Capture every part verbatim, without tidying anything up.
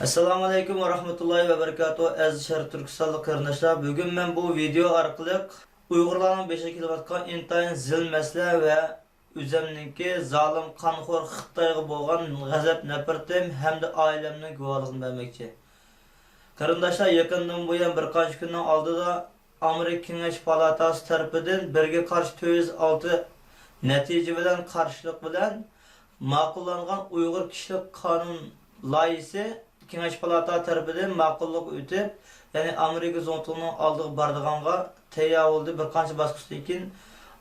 ئەسسالامۇئەلەيكۇم ۋە رەھمەتۇللاھى ۋە بەرىكاتۇھ. ئەزىز شەرقىي تۈركىستانلىق قېرىنداشلار، بۈگۈن مەن بۇ ۋىدېئو ئارقىلىق ئۇيغۇرلارنىڭ بېشىغا كېلىۋاتقان ئىنتايىن زىل مەسىلە ۋە ئۆزەمنىڭكى زالىم، قانخور خىتايغا بولغان غەزەپ-نەپرىتىم ھەمدە ئائىلەمنىڭ گۇۋاھلىقىنى بەرمەكچى. قېرىنداشلار، يېقىندىن بۇيان بىر قانچە كۈننىڭ ئالدىدا ئامېرىكا كېڭەش پالاتاسى تەرىپىدىن بىرگە قارشى تۆت يۈز ئالتە نەتىجە بىلەن قارشىلىق بىلەن ماقۇللانغان ئۇيغۇر كىشىلىك قانۇن لايىھىسى كېڭەش پالاتا تەرىپىدىن ماقۇللۇق ئۆتۈپ، يەنى ئامېرىكا زۇڭتۇڭىنىڭ ئالدىغا بارىدىغانغا تەييار بولدى. بىر قانچە باسقۇچتىن كېيىن،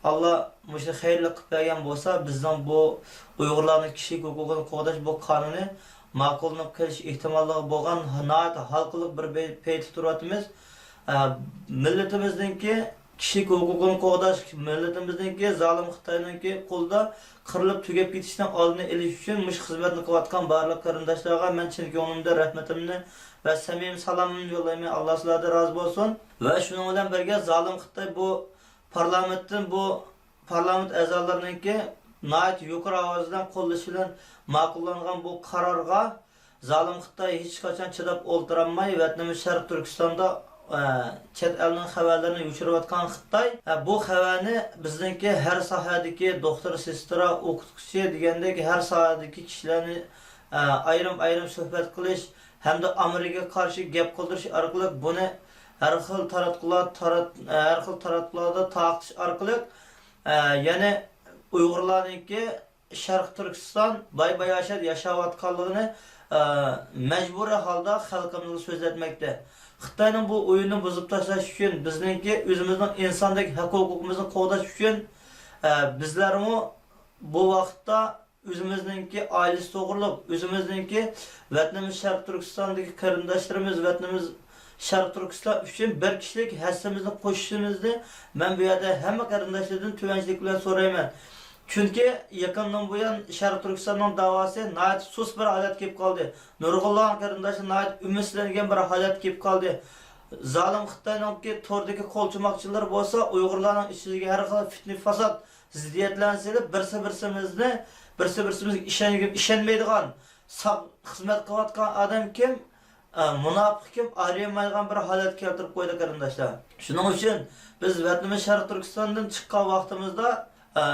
ئاللا مۇشۇنى خەيرلىك قىلىپ بەرگەن بولسا، بىزنىڭ بۇ ئۇيغۇرلارنىڭ كىشىلىك ھوقۇقىنى قوغداش بۇ قانۇنى ماقۇللىنىپ قېلىش ئېھتىماللىقى بولغان ناھايىتى ھالقىلىق بىر پەي-، پەيتتە تۇرۇۋاتىمىز. ئە، مىللىتىمىزنىڭكى كىشىلىك ھوقۇقىنى قوغداش، مىللىتىمىزنىڭكى زالىم خىتاينىڭكى قولىدا قىرىلىپ تۈگەپ كېتىشنىڭ ئالدىنى ئېلىش ئۈچۈن مۇشۇ خىزمەتنى قىلىۋاتقان بارلىق قېرىنداشلارغا مەن چىن كۆڭلۈمدىن رەھمىتىمنى ۋە سەمىمىي سالامىمنى يوللايمەن. ئاللا سىلەردىن رازى بولسۇن. ۋە شۇنىڭ بىلەن بىرگە، زالىم خىتاي بۇ پارلامېنتتىن، بۇ پارلامېنت ئەزالىرىنىڭكى ناھايىتى يۇقىرى ئاۋاز بىلەن قوللىشى بىلەن ماقۇللانغان بۇ قارارغا زالىم خىتاي ھېچقاچان چىداپ ئولتۇرالماي، ۋەتىنىمىز شەرقىي تۈركىستاندا، ئە، چەت ئەلنىڭ خەۋەرلىرىنى يوشۇرۇۋاتقان خىتاي، ئە، بۇ خەۋەرنى بىزنىڭكى ھەر ساھەدىكى دوختۇر، سېسترا، ئوقۇتقۇچى دېگەندەك ھەر ساھەدىكى كىشىلەرنى، ئە، ئايرىم-ئايرىم سۆھبەت قىلىش ھەمدە ئامېرىكىغا قارشى گەپ قىلدۇرۇش ئارقىلىق بۇنى ھەر خىل تاراتقۇلار، تارات-، ھەر خىل تاراتقۇلاردا تارقىتىش ئارقىلىق، ئە، يەنى ئۇيغۇرلارنىڭكى شەرقىي تۈركىستان باي-باياشات ياشاۋاتقانلىقىنى، ئە، مەجبۇرىي ھالدا خەلقىمىزگە سۆزلەتمەكتە. خىتاينىڭ بۇ ئويۇنىنى بۇزۇپ تاشلاش ئۈچۈن بىزنىڭكى ئۆزىمىزنىڭ ئىنساندەك ھەق-ھوقۇقىمىزنى قوغداش ئۈچۈن، ئە، بىزلەرمۇ بۇ ۋاقىتتا ئۆزىمىزنىڭكى ئائىلىسى توغرۇلۇق، ئۆزىمىزنىڭكى ۋەتىنىمىز شەرقىي تۈركىستاندىكى قېرىنداشلىرىمىز، ۋەتىنىمىز شەرقىي تۈركىستان ئۈچۈن بىر كىشىلىك ھەسسىمىزنى قوشۇشىمىزنى مەن بۇ يەردە ھەممە قېرىنداشلاردىن تۆۋەنچىلىك بىلەن سورايمەن. چۈنكى يېقىندىن بۇيان شەرقىي تۈركىستاننىڭ داۋاسى ناھايىتى سۇس بىر ھالەتكە كېلىپ قالدى. نۇرغۇنلىغان قېرىنداشلار ناھايىتى ئۈمىدسىزلەنگەن بىر ھالەتكە كېلىپ قالدى. زالىم خىتاينىڭكى توردىكى قولچۇماقچىلىرى بولسا ئۇيغۇرلارنىڭ ئىچىدىكى ھەر خىل پىتنە-پاسات، زىددىيەتلەرنى سېلىپ، بىرسى-بىرسىمىزنى، بىرسى-بىرسىمىزگە ئىشەنگۈم-، ئىشەنمەيدىغان، ساق خىزمەت قىلىۋاتقان ئادەم كىم، ئە، مۇناپىق كىم ئايرىيالمايدىغان بىر ھالەتكە كەلتۈرۈپ قويدى، قېرىنداشلار. شۇنىڭ ئۈچۈن بىز ۋەتىنىمىز شەرقىي تۈركىستاندىن چىققان ۋاقتىمىزدا، ئە،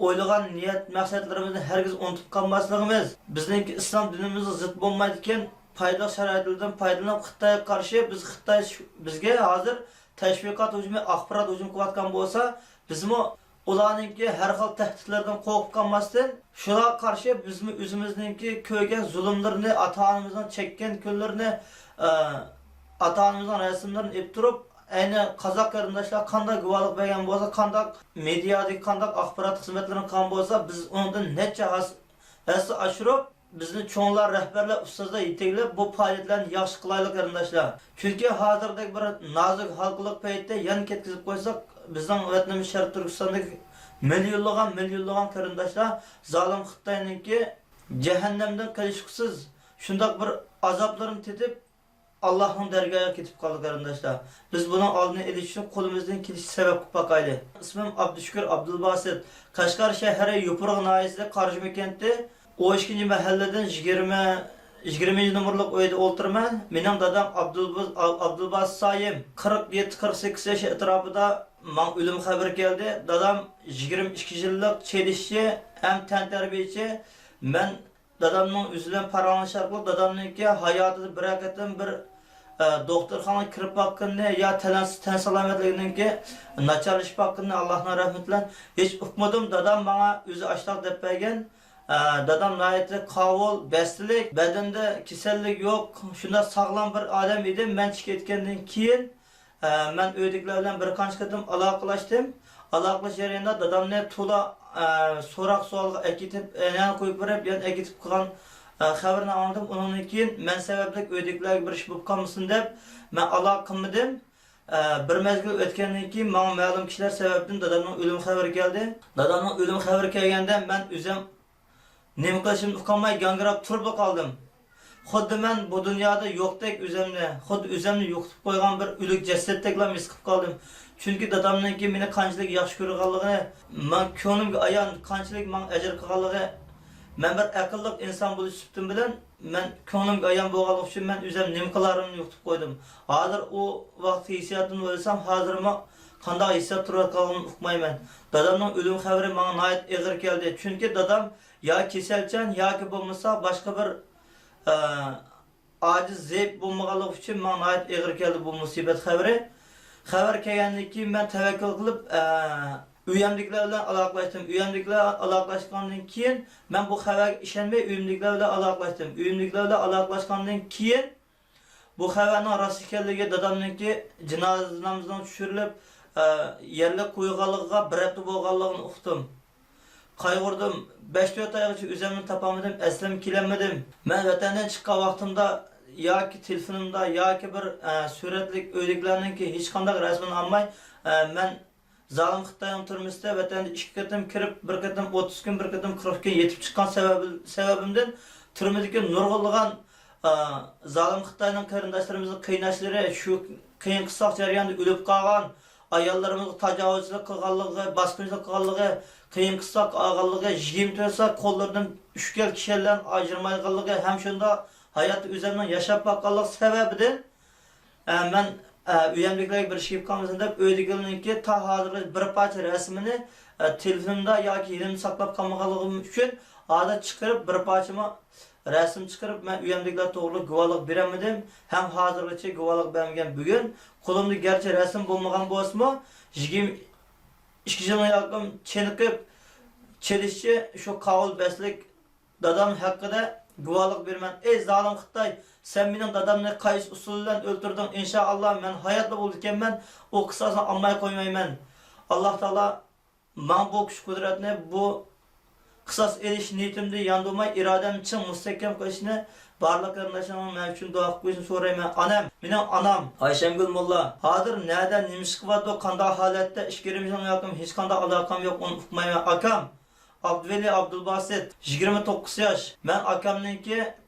ئويلىغان نىيەت مەقسەتلىرىمىزنى ھەرگىز ئۇنتۇپ قالماسلىقىمىز، بىزنىڭكى ئىسلام دىنىمىزغا زىت بولمايدىكەن، پايدىلىق شارائىتلىرىدىن پايدىلىنىپ، خىتايغا قارشى بىز، خىتاي شۇ-، بىزگە ھازىر تەشۋىقات ھۇجۇمى، ئاخبارات ھۇجۇمى قىلىۋاتقان بولسا، بىزمۇ ئۇلارنىڭكى ھەر خىل تەھدىتلىرىدىن قورقۇپ قالماستىن، شۇلارغا قارشى بىزمۇ ئۆزىمىزنىڭكى كۆرگەن زۇلۇملىرىنى، ئاتا-ئانىمىزنىڭ چەككەن كۈنلىرىنى، ئە، ئاتا-ئانىمىزنىڭ رەسىملىرىنى ئېلىپ تۇرۇپ، ئەينى قازاق قېرىنداشلار قانداق گۇۋاھلىق بەرگەن بولسا، قانداق مېدىيادىكى، قانداق ئاخبارات خىزمەتلىرىنى قىلغان بولسا، بىز ئۇنىڭدىن نەچچە ھەس-، ھەسسە ئاشۇرۇپ، بىزنى چوڭلار، رەھبەرلەر، ئۇستازلار يېتەكلەپ، بۇ پائالىيەتلەرنى ياخشى قىلايلى، قېرىنداشلار. چۈنكى ھازىردەك بىر نازۇك، ھالقىلىق پەيتتە يەنە كەتكۈزۈپ قويساق، بىزنىڭ ۋەتىنىمىز شەرقىي تۈركىستاندىكى مىليونلىغان، مىليونلىغان قېرىنداشلار زالىم خىتاينىڭكى جەھەننەمدىن قېلىشقۇسىز شۇنداق بىر ئازابلىرىنى تېتىپ، ئاللاھنىڭ دەرگاھىغا كېتىپ قالدى، قېرىنداشلار. بىز بۇنىڭ ئالدىنى ئېلىش ئۈچۈن قولىمىزدىن كېلىشىچە سەۋەب قىلىپ باقايلى. ئىسمىم ئابدۇشۈكۈر ئابدۇلباسىت. قەشقەر شەھىرى يوپۇرغا ناھىيەسى قارىژۇما كەنتى ئون ئىككىنچى مەھەللىدىن يىگىرمە، يىگىرمىنچى نومۇرلۇق ئۆيدە ئولتۇرىمەن. مېنىڭ دادام ئابدۇلبۇ-، ئاب-، ئابدۇلباسىت سايىم قىرىق يەتتە، قىرىق سەككىز ياش ئەتراپىدا ماڭا ئۆلۈم خەۋىرى كەلدى. دادام يىگىرمە ئىككى يىللىق چېلىشچى ھەم تەنتەربىيەچى. مەن دادامنىڭ ئۆزى بىلەن پاراڭلىشىش ئارقىلىق دادامنىڭكى ھاياتىدا بىرەر قېتىم بىر، ئە، دوختۇرخانىغا كىرىپ باققىنىنى يا تەن، تەن سالامەتلىكىنىڭكى ناچارلىشىپ باققىنىنى ئاللاھنىڭ رەھمىتى بىلەن ھېچ ئۇقمىدىم. دادام ماڭا ئۆزى ئاشۇنداق دەپ بەرگەن. ئە، دادام ناھايىتى قاۋۇل، بەستلىك، بەدىنىدە كېسەللىك يوق، شۇنداق ساغلام بىر ئادەم ئىدى. مەن چىقىپ كەتكەندىن كېيىن، ئە، مەن ئۆيدىكىلەر بىلەن بىر قانچە قېتىم ئالاقىلەشتىم. ئالاقىلىشىش جەريانىدا دادامنى تولا، ئە، سوراق-سوئالغا ئەكېتىپ، ئە، يەنە قويۇپ بېرىپ، يەنە ئەكېتىپ قىلغان، ئە، خەۋىرىنى ئاڭلىدىم. ئۇنىڭدىن كېيىن مەن سەۋەبلىك ئۆيدىكىلەرگە بىر ئىش بولۇپ قالمىسۇن دەپ، مەن ئالاقە قىلمىدىم. ئە، بىر مەزگىل ئۆتكەندىن كېيىن ماڭا مەلۇم كىشىلەر سەۋەبىدىن دادامنىڭ ئۆلۈم خەۋىرى كەلدى. دادامنىڭ ئۆلۈم خەۋىرى كەلگەندە مەن ئۆزۈم نېمە قىلىشىمنى ئۇقالماي گاڭگىراپ تۇرۇپلا قالدىم. خۇددى مەن بۇ دۇنيادا يوقتەك ئۆزۈمنى، خۇددى ئۆزۈمنى يوقىتىپ قويغان بىر ئۆلۈك جەسەتتەكلا ھېس قىلىپ قالدىم. چۈنكى دادامنىڭكى مېنى قانچىلىك ياخشى كۆرىدىغانلىقىنى ماڭا كۆڭلۈمگە ئايان، قانچىلىك ماڭا ئەجىر قىلغانلىقى. مەن بىر ئەقىللىق ئىنسان بولۇش سۈپىتىم بىلەن مەن كۆڭلۈمگە ئايان بولغانلىقى ئۈچۈن مەن ئۆزۈم نېمە قىلارىمنى يوقىتىپ قويدۇم. ھازىر ئۇ ۋاقىتتىكى ھېسسىياتىمنى ئويلىسام، ھازىرمۇ قانداق ھېسسىيات تۇرۇۋاتقانلىقىنى ئۇقمايمەن. دادامنىڭ ئۆلۈم خەۋىرى ماڭا ناھايىتى ئېغىر كەلدى. چۈنكى دادام يا كېسەلچان ياكى بولمىسا باشقا بىر، ئە، ئاجىز، زەئىپ بولمىغانلىقى ئۈچۈن ماڭا ناھايىتى ئېغىر كەلدى بۇ مۇسىبەت خەۋىرى. خەۋەر كەلگەندىن كېيىن مەن تەۋەككۈل قىلىپ، ئە، ئۆيۈمدىكىلەر بىلەن ئالاقىلەشتىم. ئۆيۈمدىكىلەر ئالاقىلەشكاندىن كېيىن مەن بۇ خەۋەرگە ئىشەنمەي ئۆيۈمدىكىلەر بىلەن ئالاقىلەشتىم. ئۆيۈمدىكىلەر بىلەن ئالاقىلاشقاندىن كېيىن بۇ خەۋەرنىڭ راست ئىكەنلىكى، دادامنىڭكى جىنازا نامىزىنىڭ چۈشۈرۈلۈپ، ئە، يەرلىك قويۇلغانلىقىغا بىر ھەپتە بولغانلىقىنى ئۇقتۇم. قايغۇردۇم. بەش تۆت ئايغىچە ئۆزۈمنى تاپالمىدىم، ئەسلىمگە كېلەلمىدىم. مەن ۋەتەندىن چىققان ۋاقتىمدا ياكى تېلېفونۇمدا ياكى بىر، ئە، سۈرەتلىك ئۆيدىكىلەرنىڭكى ھېچقانداق رەسىمىنى ئالماي، ئە، مەن زالىم خىتاينىڭ تۈرمىسىدە ۋەتەندە ئىككى قېتىم كىرىپ، بىر قېتىم ئوتتۇز كۈن، بىر قېتىم قىرىق كۈن يېتىپ چىققان سەۋەبى-، سەۋەبىمدىن تۈرمىدىكى نۇرغۇنلىغان، ئا، زالىم خىتاينىڭ قېرىنداشلىرىمىزنىڭ قېيىناشلىرى شۇ قىيىن قىستاق جەريانىدا ئۆلۈپ قالغان، ئاياللىرىمىزغا تاجاۋۇزچىلىق قىلغانلىقى، باسقۇنچىلىق قىلغانلىقى، قىيىن قىستاق ئالغانلىقى، يىگىرمە تۆت سائەت قوللىرىدىن ئۈچ كال كىشەنلەرنى ئايرىمايدىغانلىقى ھەم شۇنداق ھاياتتا ئۆزۈمنىڭ ياشاپ باققانلىقى سەۋەبىدىن، ئە، مەن، ئە، ئۆيۈمدىكىلەرگە بىر ئىش كېلىپ قالمىسۇن دەپ، ئۆيدىكىلەرنىڭكى تا ھازىرغىچە بىر پارچە رەسىمىنى، ئە، تېلېفوندا ياكى يېنىمدا ساقلاپ قالمىغانلىقىم ئۈچۈن، ھازىر چىقىرىپ بىر پارچىمۇ رەسىم چىقىرىپ، مەن ئۆيۈمدىكىلەر توغرىلىق گۇۋاھلىق بېرەلمىدىم ھەم ھازىرغىچە گۇۋاھلىق بەرمىگەن. بۈگۈن قولۇمدا گەرچە رەسىم بولمىغان بولسىمۇ، يىگىرمە ئىككى يىلنى ياقىم چېنىقىپ، چېلىشچە شۇ قاۋۇل بەسلىك دادام ھەققىدە گۇۋاھلىق بېرىمەن. ئەي زالىم خىتاي، سەن مېنىڭ دادامنى قايسى ئۇسۇل بىلەن ئۆلتۈردۈڭ؟ ئىنشائاللا، مەن ھاياتلا بولىدىكەنمەن، ئۇ قىساسنى ئالماي قويمايمەن. ئاللا تائالا ماڭا بۇ كۈچ-قۇدرەتنى، بۇ قىساس ئېلىش نىيىتىمنى ياندۇرماي، ئىرادەمنى چىڭ مۇستەھكەم قىلىشنى، بارلىق قېرىنداشلارنىڭ مەن ئۈچۈن دۇئا قىلىپ قويۇشىنى سورايمەن. ئانام، مېنىڭ ئانام ئايشەمگۈل موللا ھازىر نەدە، نېمە ئىش قىلىۋاتىدۇ، قانداق ھالەتتە، ئىچكىرى مېنىڭ ياقىم، ھېچقانداق ئالاقەم يوق، ئۇنى ئۇقمايمەن. ئاكام ئابدۇۋەلى ئابدۇلباسىت، يىگىرمە توققۇز ياش. مەن ئاكامنىڭكى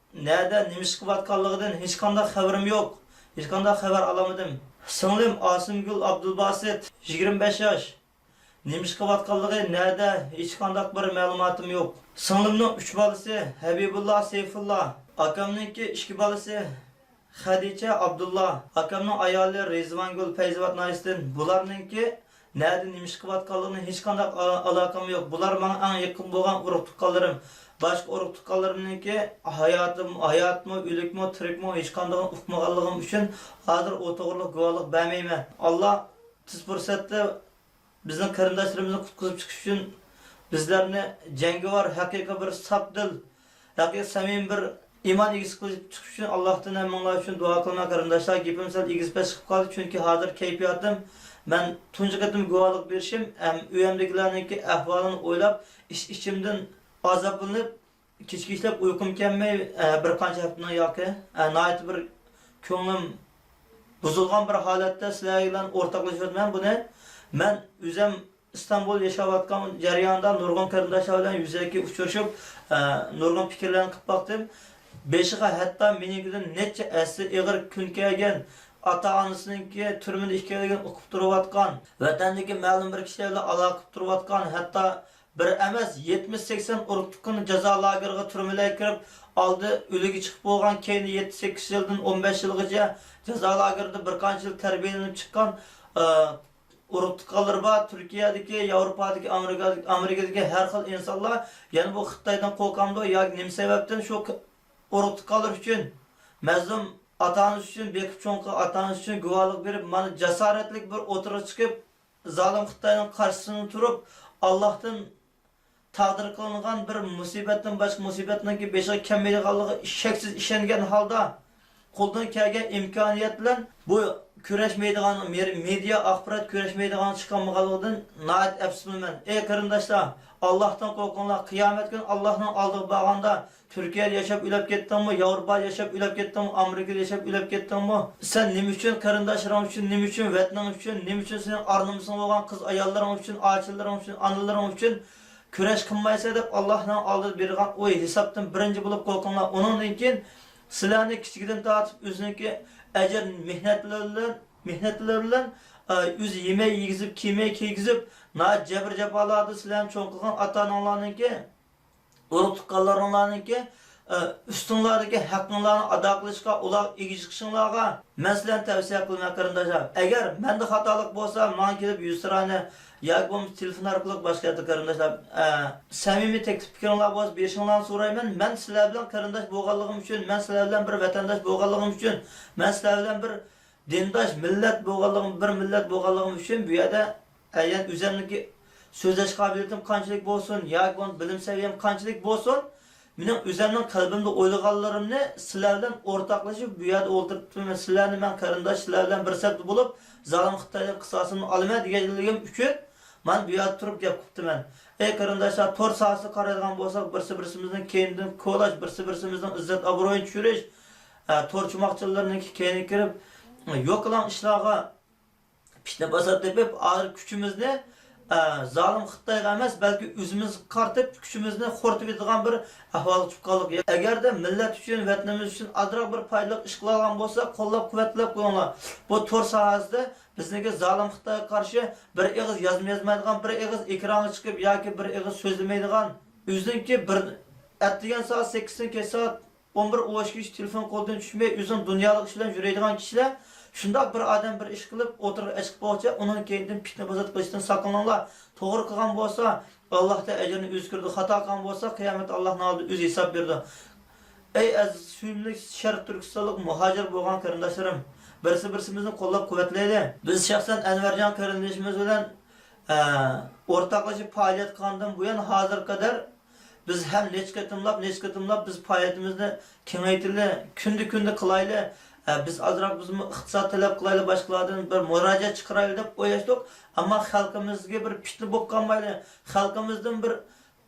نەدە، نېمە ئىش قىلىۋاتقانلىقىدىن ھېچقانداق خەۋىرىم يوق. ھېچقانداق خەۋەر ئالالمىدىم. سىڭلىم ئاسىمگۈل ئابدۇلباسىت، يىگىرمە بەش ياش. نېمە ئىش قىلىۋاتقانلىقى، نەدە، ھېچقانداق بىر مەلۇماتىم يوق. سىڭلىمنىڭ ئۈچ بالىسى، ھەبىبۇللا، سەيپۇللا. ئاكامنىڭكى ئىككى بالىسى، خەدىچە، ئابدۇللا. ئاكامنىڭ ئايالى رىزۋانگۈل، پەيزىۋات ناھىيەسىدىن. بۇلارنىڭكى نەدە، نېمە ئىش قىلىۋاتقانلىقىنى ھېچقانداق ئا-، ئالاقەم يوق. بۇلار ماڭا ئەڭ يېقىن بولغان ئۇرۇق-تۇغقانلىرىم. باشقا ئۇرۇق-تۇغقانلىرىمنىڭكى ھاياتىم، ھاياتمۇ، ئۆلۈكمۇ، تىرىكمۇ، ھېچقاندىقىنى ئۇقمىغانلىقىم ئۈچۈن ھازىر ئۇ توغرىلىق گۇۋاھلىق بەرمەيمەن. ئاللا تېز پۇرسەتتە بىزنىڭ قېرىنداشلىرىمىزنى قۇتقۇزۇپ چىقىش ئۈچۈن بىزلەرنى جەڭگىۋار، ھەقىقىي بىر ساپ دىل، ھەقىقىي سەمىمىي بىر ئىمان ئىگىسى قىلىپ چىقىش ئۈچۈن ئاللاھتىن ھەممىڭلار ئۈچۈن دۇئا قىلىمەن قېرىنداشلار. گېپىم سەل ئېگىز-پەس چىقىپ قالدى، چۈنكى ھازىر كەيپىياتىم، مەن تۇنجى قېتىم گۇۋاھلىق بېرىشىم ھەم ئۆيۈمدىكىلەرنىڭكى ئەھۋالىنى ئويلاپ، ئىچ-ئىچىمدىن ئازابلىنىپ، كېچە-كېچىلەپ ئۇيقۇم كەلمەي، ئە، بىر قانچە ھەپتىنىڭ ياقى، ئە، ناھايىتى بىر كۆڭلۈم بۇزۇلغان بىر ھالەتتە سىلەر بىلەن ئورتاقلىشىۋاتىمەن بۇنى. مەن ئۆزۈم ئىستانبۇل ياشاۋاتقان جەريانىدا نۇرغۇن قېرىنداشلار بىلەن يۈزەكى ئۇچرىشىپ، ئە، نۇرغۇن پىكىرلەرنى قىلىپ باقتىم. بېشىغا ھەتتا مېنىڭكىدىن نەچچە ھەسسە ئېغىر كۈن كەلگەن، ئاتا-ئانىسىنىڭكى تۈرمىدە ئىكەنلىكىنى ئۇقۇپ تۇرۇۋاتقان، ۋەتەندىكى مەلۇم بىر كىشىلەر بىلەن ئالاقە قىلىپ تۇرۇۋاتقان، ھەتتا بىر ئەمەس، يەتمىش سەكسەن ئۇرۇق-تۇغقىنى جازا لاگېرىغا، تۈرمىلەرگە كىرىپ، ئالدى ئۆلۈگە چىقىپ بولغان، كەينى يەتتە سەككىز يىلدىن ئون بەش يىلغىچە جازا لاگېرىدا بىر قانچە يىل تەربىيەلىنىپ چىققان، ئە، ئۇرۇق-تۇغقانلىرى بار. تۈركىيەدىكى، ياۋروپادىكى، ئامېرىكا-، ئامېرىكىدىكى ھەر خىل ئىنسانلار يەنە بۇ خىتايدىن قورقامدۇ ياكى نېمە سەۋەبتىن شۇ ك-، ئۇرۇق-تۇغقانلىرى ئۈچۈن، مەزلۇم ئاتا-ئانىسى ئۈچۈن، بېقىپ چوڭ قىلغان ئاتا-ئانىسى ئۈچۈن گۇۋاھلىق بېرىپ، مانا جاسارەتلىك بىر ئوتتۇرىغا چىقىپ، زالىم خىتاينىڭ قارشىسىندا تۇرۇپ، ئاللاھتىن تەقدىر قىلىنغان بىر مۇسىبەتتىن باشقا مۇسىبەتنىڭكى بېشىغا كەلمەيدىغانلىقىغا شەكسىز ئىشەنگەن ھالدا، قولدىن كەلگەن ئىمكانىيەت بىلەن بۇ كۆرۈشمەيدىغان، مېر-، مېدىيا ئاخبارات كۆرۈشمەيدىغان چىقالمىغانلىقىدىن ناھايىتى ئەپسۇسمەن. ئەي قېرىنداشلار، ئاللاھتىن قورقۇڭلار، قىيامەت كۈنى ئاللاھنىڭ ئالدىغا بارغاندا، تۈركىيەدە ياشاپ ئۆلۈپ كەتتىڭمۇ؟ ياۋروپادا ياشاپ ئۆلۈپ كەتتىڭمۇ؟ ئامېرىكىدا ياشاپ ئۆلۈپ كەتتىڭمۇ؟ سەن نېمە ئۈچۈن قېرىنداشلىرىڭ ئۈچۈن، نېمە ئۈچۈن ۋەتىنىڭ ئۈچۈن، نېمە ئۈچۈن سېنىڭ ئار-نومۇسۇڭ بولغان قىز ئاياللىرىڭ ئۈچۈن، ئاچىلىرىڭ ئۈچۈن، ئانىلىرىڭ ئۈچۈن كۈرەش قىلمايسەن دەپ ئاللاھنىڭ ئالدىدا بېرىدىغان ئۇ ھېسابتىن بىرىنچى بولۇپ قورقۇڭلار. ئۇنىڭدىن كېيىن سىلەرنى كىچىكىدىن تارتىپ ئۆزىنىڭكى ئەجىر مېھنەتلىرى بىلەن، مېھنەتلىرى بىلەن، ئە، ئۆزى يېمەي يېگۈزۈپ، كىيمەي كىيگۈزۈپ، ناھايىتى جەبىر-جاپالاردا سىلەرنى چوڭ قىلغان ئاتا-ئاناڭلارنىڭكى ئۇرۇق-تۇغقانلىرىڭلارنىڭكى ئە، ئۈستۈڭلاردىكى ھەققىڭلارنى ئادا قىلىشقا، ئۇلارغا ئىگە چىقىشىڭلارغا مەن سىلەرنى تەۋسىيە قىلىمەن، قېرىنداشلار. ئەگەر مەندە خاتالىق بولسا، ماڭا كېلىپ يۈزتۇرانە ياكى بولمىسا تېلېفون ئارقىلىق باشقا يەردە، قېرىنداشلار، ئە، سەمىمىي تەكلىپ پىكرىڭلار بولسا، بېرىشىڭلارنى سورايمەن. مەن سىلەر بىلەن قېرىنداش بولغانلىقىم ئۈچۈن، مەن سىلەر بىلەن بىر ۋەتەنداش بولغانلىقىم ئۈچۈن، مەن سىلەر بىلەن بىر دىنداش مىللەت بولغانلىقىم، بىر مىللەت بولغانلىقىم ئۈچۈن بۇ يەردە، ئە، يەنى ئۆزۈمنىڭكى سۆزلەش قابىلىيىتىم قانچىلىك بولسۇن ياكى بولمىسا بىلىم سەۋىيەم قانچىلىك بولسۇن، مېنىڭ ئۆزۈمنىڭ قەلبىمدە ئويلىغانلىرىمنى سىلەر بىلەن ئورتاقلىشىپ بۇ يەردە ئولتۇرۇپ تۇرىمەن. سىلەرنى مەن قېرىنداش، سىلەر بىلەن بىر سەپتە بولۇپ زالىم خىتايدىن قىساسىمنى ئالىمەن دېگەنلىكىم ئۈچۈن مانا بۇ يەردە تۇرۇپ گەپ قىپتىمەن. ئەي قېرىنداشلار، تور ساھەسىگە قارايدىغان بولساق، بىرسى بىرسىمىزنىڭ كەينىدىن كولاش، بىرسى بىرسىمىزنىڭ ئىززەت ئابرۇيىنى چۈشۈرۈش، ئە، تور چوماقچىلىرىنىڭكى كەينىگە كىرىپ يوق قىلغان ئىشلارغا پىتنە پاسات تېپىپ، ھازىر كۈچىمىزنى، ئە، زالىم خىتايغا ئەمەس، بەلكى ئۆزىمىزگە قارىتىپ، كۈچىمىزنى خورىتىۋېتىدىغان بىر ئەھۋالغا چۈشۈپ قالدۇق. ئەگەردە مىللەت ئۈچۈن، ۋەتىنىمىز ئۈچۈن ئازراق بىر پايدىلىق ئىش قىلالىغان بولسا، قوللاپ قۇۋۋەتلەپ قويۇڭلار. بۇ تور ساھەسىدە بىزنىڭكى زالىم خىتايغا قارشى بىر ئېغىز يازما يازمايدىغان، بىر ئېغىز ئېكرانغا چىقىپ ياكى بىر ئېغىز سۆزلىمەيدىغان، ئۆزىنىڭكى بىر ئەتىگەن سائەت سەككىزدىن كەچ سائەت ئون بىر ئون ئىككىگىچە تېلېفون قولىدىن چۈشمەي، ئۆزىنىڭ دۇنيالىق ئىشى بىلەن يۈرىدىغان كىشىلەر شۇنداق بىر ئادەم بىر ئىش قىلىپ ئوتتۇرىغا ئەچىقىپ بولغۇچە، ئۇنىڭ كەينىدىن پىتنە پاسات قىلىشتىن ساقلىنىڭلار. توغرا قىلغان بولسا، ئاللاھ تائالا ئەجرىنى ئۆزى كۆرىدۇ، خاتا قىلغان بولسا، قىيامەتتە ئاللاھنىڭ ئالدىدا ئۆزى ھېساب بېرىدۇ. ئەي ئەزىز، سۆيۈملۈك شەرق تۈركىستانلىق مۇھاجىر بولغان قېرىنداشلىرىم، بىرسى بىرسىمىزنى قوللاپ قۇۋۋەتلەيلى. بىز شەخسەن ئەنۋەرجان قېرىندىشىمىز بىلەن، ئە، ئورتاقلىشىپ پائالىيەت قىلغاندىن بۇيان ھازىرغا قەدەر بىز ھەم نەچچە قېتىملاپ، نەچچە قېتىملاپ بىز پائالىيىتىمىزنى كېڭەيتىلى، كۈندە، كۈندە قىلايلى. ئە، بىز ئازراق بىزمۇ ئىقتىساد تەلەپ قىلايلى، باشقىلاردىن بىر مۇراجىئەت چىقىرايلى دەپ ئويلاشتۇق. ئەمما خەلقىمىزگە بىر پىتنە بولۇپ قالمايلى. خەلقىمىزدىن بىر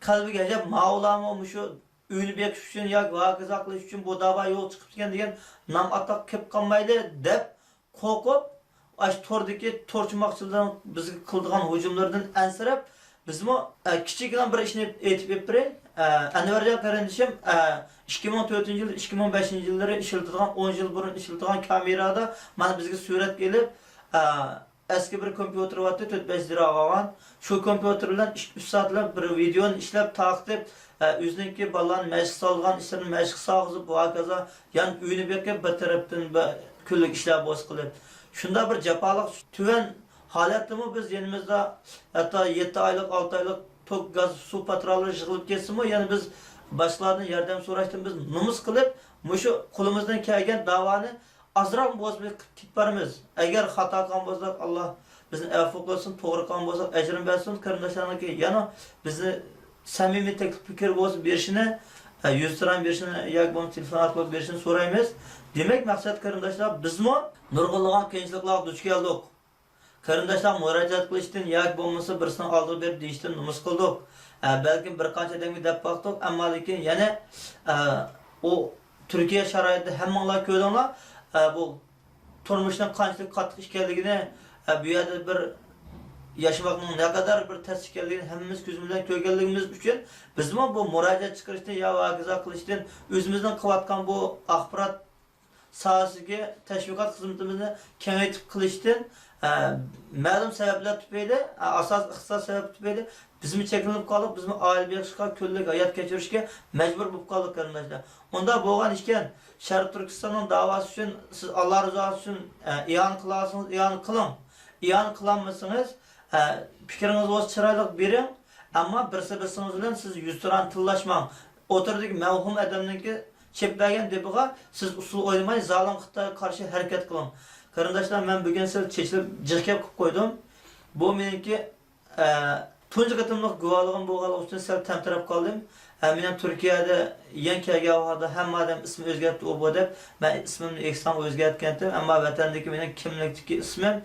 قەلبىگە ئەجەب ماۋۇلارمۇ مۇشۇ ئۆينى بېقىش ئۈچۈن ياكى ھاكازا قىلىش ئۈچۈن بۇ داۋا يولغا چىقىپتىكەن دېگەن نام ئاتاق كېلىپ قالمايلى دەپ قورقۇپ، ئاشۇ توردىكى تور چوماقچىلىرىنىڭ بىزگە قىلىدىغان ھۇجۇملىرىدىن ئەنسىرەپ، بىزمۇ، ئە، كىچىككىنە بىر ئىشنى ئېيتىپ بېرىپ بېرەي. ئە، ئەنۋەرجان قېرىندىشىم، ئە، ئىككى مىڭ تۆتىنچى يىل، ئىككى مىڭ بەشىنچى يىللىرى ئىشلىتىدىغان، ئون يىل بۇرۇن ئىشلىتىدىغان كامېرادا مانا بىزگە سۈرەتكە ئېلىپ، ئە، ئەسكى بىر كومپيۇتېر بارتى، تۆت بەش زىرا ئالغان. شۇ كومپيۇتېر بىلەن ئىككى ئۈچ سائەتلەپ بىر ۋىدېئونى ئىشلەپ تارقىتىپ، ئە، ئۆزىنىڭكى بالىلارنى مەشىق سالىدىغان ئىشلىرىنى مەشىق سالغۇزۇپ، ۋاكازا يەنە ئۆينى بېقىپ، بىر تەرەپتىن بىر كۈنلۈك ئىشلار بولسا قىلىپ. شۇنداق بىر جاپالىق تۆۋەن ھالەتتىمۇ بىز يېنىمىزدا ھەتتا يەتتە ئايلىق، ئالتە ئايلىق توك، گاز، سۇ پاترانلىرى يىغىلىپ كەتسىمۇ، يەنە بىز باشقىلاردىن ياردەم سوراشتىن بىز نومۇس قىلىپ، مۇشۇ قولىمىزدىن كەلگەن داۋانى ئازراق بولسا بىر قىلىپ كېتىپ بارىمىز. ئەگەر خاتا قىلغان بولساق، ئاللا بىزنى ئەپۇ قىلسۇن، توغرا قىلغان بولساق، ئەجرىنى بەرسۇن. قېرىنداشلارنىڭكى يەنە بىزنى سەمىمىي تەكلىپ پىكىر بولسا بېرىشىنى، ئە، يۈزتۇرا بېرىشىنى ياكى بولمىسا تېلېفون ئارقىلىق بېرىشىنى سورايمىز. دېمەك، مەقسەت قېرىنداشلار، بىزمۇ نۇرغۇنلىغان قىيىنچىلىقلارغا دۇچ كەلدۇق. قېرىنداشلار مۇراجىئەت قىلىشتىن ياكى بولمىسا بىرسىنىڭ ئالدىغا بېرىپ دېيىشتىن نومۇس قىلدۇق. ئە، بەلكىم بىر قانچە ئادەمگە دەپ باقتۇق، ئەمما لېكىن يەنە، ئە، ئۇ تۈركىيە شارائىتىدا ھەممىڭلار كۆردۈڭلار، ئە، بۇ تۇرمۇشنىڭ قانچىلىك قاتتىق ئىكەنلىكىنى، ئە، بۇ يەردە بىر ياشىماقنىڭ نەقەدەر بىر تەس ئىكەنلىكىنى ھەممىمىز كۆزىمىز بىلەن كۆرگەنلىكىمىز ئۈچۈن، بىزمۇ بۇ مۇراجىئەت چىقىرىشتىن يا ھاكازا قىلىشتىن ئۆزىمىزنىڭ قىلىۋاتقان بۇ ئاخبارات ساھەسىگە تەشۋىقات خىزمىتىمىزنى كېڭەيتىپ قىلىشتىن، ئە، مەلۇم سەۋەبلەر تۈپەيلى، ئە، ئاساسىي ئىقتىساد سەۋەبى تۈپەيلى بىزمۇ چەكلىنىپ قالدۇق، بىزمۇ ئائىلە بېقىشقا، كۈنلۈك ھايات كەچۈرۈشكە مەجبۇر بولۇپ قالدۇق، قېرىنداشلار. ئۇنداق بولغان ئىكەن، شەرقىي تۈركىستاننىڭ داۋاسى ئۈچۈن سىز ئاللا رىزاسى ئۈچۈن، ئە، ئىئانە قىلالىسىڭىز ئىئانە قىلىڭ. ئىئانە قىلالمىسىڭىز، ئە، پىكرىڭىز بولسا چىرايلىق بېرىڭ، ئەمما بىرسى بىرسىڭىز بىلەن سىز يۈزتۇرانە تىللاشماڭ. ئوتتۇرىدىكى مەۋھۇم ئادەمنىڭكى چېپىپ بەرگەن دېپىغا سىز ئۇسسۇل ئوينىماي، زالىم خىتايغا قارشى ھەرىكەت قىلىڭ. قېرىنداشلار، مەن بۈگۈن سەل چېچىلىپ جىق گەپ قىلىپ قويدۇم. بۇ مېنىڭكى، ئە، تۇنجى قېتىملىق گۇۋاھلىقىم بولغانلىقى ئۈچۈن سەل تەمتىرەپ قالدىم. ئە، مېنىڭ تۈركىيەدە يېڭى كەلگەن ۋاقىتتا ھەممە ئادەم ئىسمى ئۆزگەرتتى، ئۇ بۇ دەپ، مەن ئىسمىمنى ئېھسانغا ئۆزگەرتكەنتىم، ئەمما ۋەتەندىكى مېنىڭ كىملىكتىكى ئىسمىم،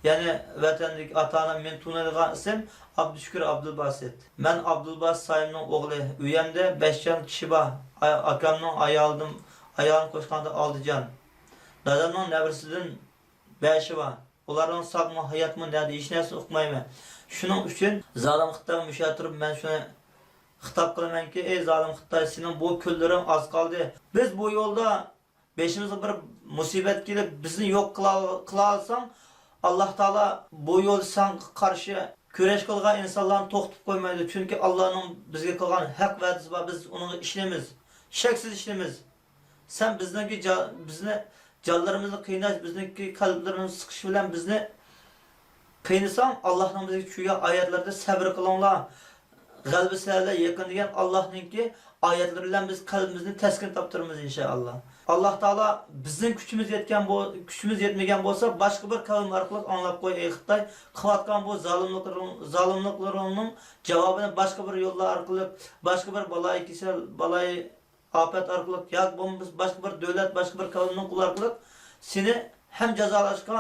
يەنى ۋەتەندىكى ئاتا-ئانام مېنى تونۇيدىغان ئىسىم ئابدۇشۈكۈر ئابدۇلباسىت. مەن ئابدۇلباسىت سايىمنىڭ ئوغلى. ئۆيەمدە بەش جان كىشى بار. ئا-، ئاكامنىڭ ئايالىدىن، ئايالىنى قوشقاندا ئالتە جان. دادامنىڭ نەۋرىسىدىن بەشى بار. ئۇلارنىڭ ساقمۇ، ھاياتمۇ، نەدە، ھېچ نەرسىنى ئۇقمايمەن. شۇنىڭ ئۈچۈن زالىم خىتاي مۇشۇ يەردە تۇرۇپ، مەن شۇنى خىتاب قىلىمەنكى، ئەي زالىم خىتاي، سېنىڭ بۇ كۈنلىرىڭ ئاز قالدى. بىز بۇ يولدا بېشىمىزغا بىر مۇسىبەت كېلىپ، بىزنى يوق قىلا-، قىلالىساڭ، ئاللا تائالا بۇ يولدا ساڭا قارشى كۈرەش قىلغان ئىنسانلارنى توختىتىپ قويمايدۇ. چۈنكى ئاللانىڭ بىزگە قىلغان ھەق ۋەدىسى بار، بىز ئۇنىڭغا ئىشىنىمىز. شەكسىز ئىشلىمىز. سەن بىزنىڭكى جا-، بىزنى، جانلىرىمىزنى قىيناش، بىزنىڭكى قەلبلىرىمىزنى سىقىش بىلەن بىزنى قىينىساڭ، ئاللاھنىڭ بىزگە چۈشۈرگەن ئايەتلىرىدە سەبرى قىلىڭلار، غەلىبە سىلەرگە يېقىن دېگەن ئاللاھنىڭكى ئايەتلىرى بىلەن بىز قەلبىمىزنى تەسكىن تاپتۇرىمىز، ئىنشائاللا. ئاللاھ تائالا بىزنىڭ كۈچىمىز يەتكەن بو-، كۈچىمىز يەتمىگەن بولسا، باشقا بىر قەۋم ئارقىلىق ئاڭلاپ قوي، ئەي خىتاي، قىلىۋاتقان بۇ زالىملىقلىرىڭ-، زالىملىقلىرىڭنىڭ جاۋابىنى باشقا بىر يوللار ئارقىلىق، باشقا بىر بالايىكېسەل، بالايىئاپەت ئارقىلىق ياكى بولمىسا باشقا بىر دۆلەت، باشقا بىر قەۋمنىڭ قۇلى ئارقىلىق سېنى ھەم جازالاشقا،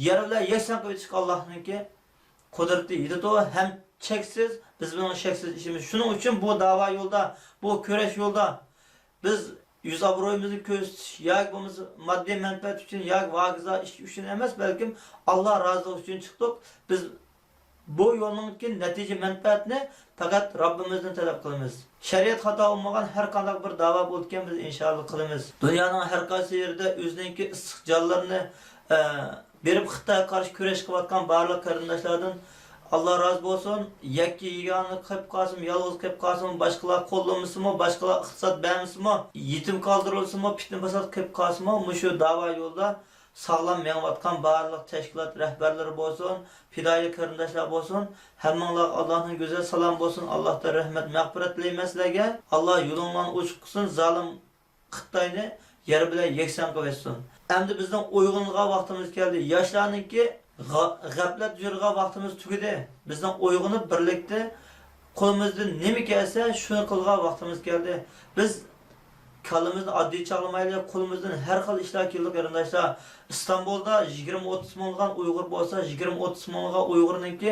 يەر بىلەن يەكسان قىلىۋېتىشكە ئاللاھنىڭكى قۇدرىتى يېتىدۇ ھەم چەكسىز، بىز بۇنىڭ شەكسىز ئىشىمىز. شۇنىڭ ئۈچۈن بۇ داۋا يولىدا، بۇ كۈرەش يولىدا بىز يۈز ئابرۇيىمىزنى كۆرسىتىش ياكى بولمىسا ماددىي مەنپەئەت ئۈچۈن ياكى ۋاگىزا ئىش ئۈچۈن ئەمەس، بەلكىم ئاللا رازىلىقى ئۈچۈن چىقتۇق. بىز بۇ يولنىڭكى نەتىجە مەنپەئەتنى پەقەت رەببىمىزدىن تەلەپ قىلىمىز. شەرىئەت خاتا بولمىغان، ھەر قانداق بىر داۋا بولىدىكەن، بىز ئىنشائاللا قىلىمىز. دۇنيانىڭ ھەر قايسى يېرىدە ئۆزىنىڭكى ئىسسىق جانلىرىنى، ئە، بېرىپ خىتايغا قارشى كۈرەش قىلىۋاتقان بارلىق قېرىنداشلاردىن ئاللا رازى بولسۇن. يەككە يېگانە قېلىپ قالسىمۇ، يالغۇز قېلىپ قالسىمۇ، باشقىلار قوللىمىسىمۇ، باشقىلار ئىقتىساد بەرمىسىمۇ، يېتىم قالدۇرۇلسىمۇ، پىتنە پاسات قېلىپ قالسىمۇ، مۇشۇ داۋا يولىدا ساغلام مېڭىۋاتقان بارلىق تەشكىلات رەھبەرلىرى بولسۇن، پىدائىي قېرىنداشلار بولسۇن، ھەممىڭلارغا ئاللاھنىڭ گۈزەل سالامى بولسۇن. ئاللاھتىن رەھمەت، مەغپىرەت تىلەيمەن سىلەرگە. ئاللا يولۇڭلارنى ئوچۇق قىلسۇن، زالىم خىتاينى يەر بىلەن يەكسان قىلىۋەتسۇن. ئەمدى بىزنىڭ ئويغىنىدىغان ۋاقتىمىز كەلدى. ياشلارنىڭكى غا-، غەپلەتتە يۈرىدىغان ۋاقتىمىز تۈگىدى. بىزنىڭ ئويغىنىپ بىرلىكتە قولىمىزدىن نېمە كەلسە شۇنى قىلىدىغان ۋاقتىمىز كەلدى. بىز كاللىمىزنى ئاددىي چاغلىمايلى، قولىمىزدىن ھەر خىل ئىشلار كېلىدۇ قېرىنداشلار. ئىستانبۇلدا يىگىرمە ئوتتۇز مىڭلىغان ئۇيغۇر بولسا، يىگىرمە ئوتتۇز مىڭلىغان ئۇيغۇرنىڭكى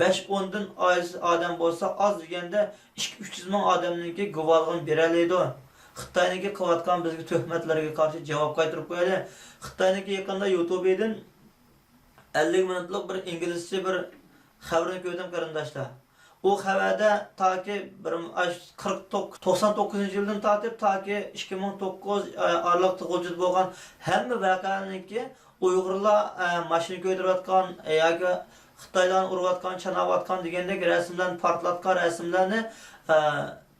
بەش ئوندىن ئاز ئادەم بولسا، ئاز دېگەندە ئىككى ئۈچ يۈز مىڭ ئادەمنىڭكى گۇۋاھلىقىنى بېرەلەيدۇ. خىتاينىڭكى قىلىۋاتقان بىزگە تۆھمەتلىرىگە قارشى جاۋاب قايتۇرۇپ قويايلى. خىتاينىڭكى يېقىندا يۇتۇبىدىن ئەللىك مىنۇتلۇق بىر ئىنگلىزچە بىر خەۋىرىنى كۆردۈم قېرىنداشلار. ئۇ خەۋەردە تاكى بىر، ئاش-، قىرىق توققۇز، توقسان توققۇزىنچى يىلدىن تارتىپ تاكى ئىككى مىڭ توققۇز، ئە، ئارىلىقتا غۇلجىدا بولغان ھەممە ۋەقەلەرنىڭكى ئۇيغۇرلار، ئە، ماشىنا كۆيدۈرۈۋاتقان، ئە، ياكى خىتايلارنى ئۇرۇۋاتقان، چاناۋاتقان دېگەندەك رەسىملەرنى، پارتلاتقان رەسىملەرنى، ئە،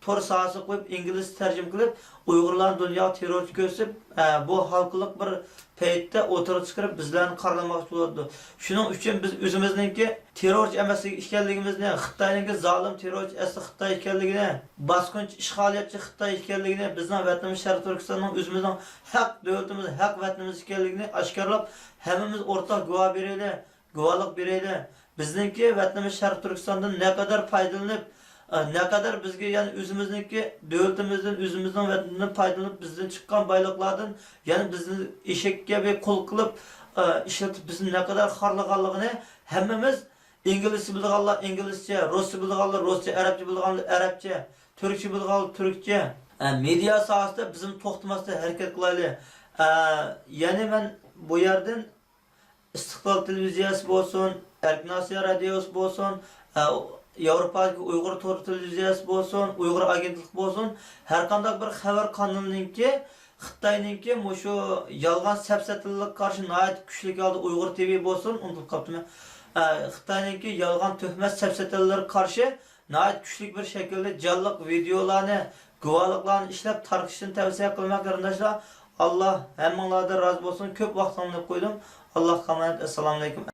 تور ساھەسىگە قويۇپ، ئىنگلىزچە تەرجىمە قىلىپ، ئۇيغۇرلارنى دۇنياغا تېررورچى كۆرسىتىپ، ئە، بۇ ھالقىلىق بىر پەيتتە ئوتتۇرىغا چىقىرىپ، بىزلەرنى قارىلىماقچى بولىدۇ. شۇنىڭ ئۈچۈن بىز ئۆزىمىزنىڭكى تېررورچى ئەمەسلىكى ئىكەنلىكىمىزنى، خىتاينىڭكى زالىم تېررورچى ئەسلى خىتاي ئىكەنلىكىنى، باسقۇنچى ئىشغالىيەتچى خىتاي ئىكەنلىكىنى، بىزنىڭ ۋەتىنىمىز شەرقىي تۈركىستاننىڭ ئۆزىمىزنىڭ ھەق دۆلىتىمىز، ھەق ۋەتىنىمىز ئىكەنلىكىنى ئاشكارىلاپ، ھەممىمىز ئورتاق گۇۋاھ بېرەيلى. گۇۋاھلىق بېرەيلى. بىزنىڭكى ۋەتىنىمىز شەرقىي تۈركىستاندىن نەقەدەر پايدىلىنىپ، ئە، نەقەدەر بىزگە، يەنى ئۆزىمىزنىڭكى دۆلىتىمىزدىن، ئۆزىمىزنىڭ ۋەتىنىدىن پايدىلىنىپ، بىزدىن چىققان بايلىقلاردىن، يەنى بىزنى ئېشەك كەبى قۇل قىلىپ، ئە، ئىشلىتىپ، بىزنى نەقەدەر خارلىغانلىقىنى ھەممىمىز، ئىنگلىزچە بىلىدىغانلار ئىنگلىزچە، رۇسچە بىلىدىغانلار رۇسچە، ئەرەبچە بىلىدىغانلار ئەرەبچە، تۈركچە بىلىدىغانلار تۈركچە. ئە، مېدىيا ساھەسىدە بىزمۇ توختىماستىن ھەرىكەت قىلايلى. ئە، يەنى مەن بۇ يەردىن ئىستىقلال تېلېۋىزىيەسى بولسۇن، ئەركىن ئاسىيا رادىيوسى بولسۇن، ئە، ياۋروپادىكى ئۇيغۇر تور تېلېۋىزىيەسى بولسۇن، ئۇيغۇر ئاگېنتلىقى بولسۇن، ھەرقانداق بىر خەۋەر قانىلىنىڭكى خىتاينىڭكى مۇشۇ يالغان سەپسەتىلىرىگە قارشى ناھايىتى كۈچلۈك ھالدا، ئۇيغۇر تىۋى بولسۇن، ئۇنتۇپ قاپتىمەن، ئە، خىتاينىڭكى يالغان تۆھمەت سەپسەتىلىرىگە قارشى ناھايىتى كۈچلۈك بىر شەكىلدە جانلىق ۋىدېئولارنى، گۇۋاھلىقلارنى ئىشلەپ تارقىتىشنى تەۋسىيە قىلىمەن قېرىنداشلار. ئاللا ھەممىڭلاردىن رازى بولسۇن. كۆپ ۋاقىتنى ئېلىپ قويدۇم. ئاللاغا ئامانەت. ئەسسالامۇئەلەيكۇم.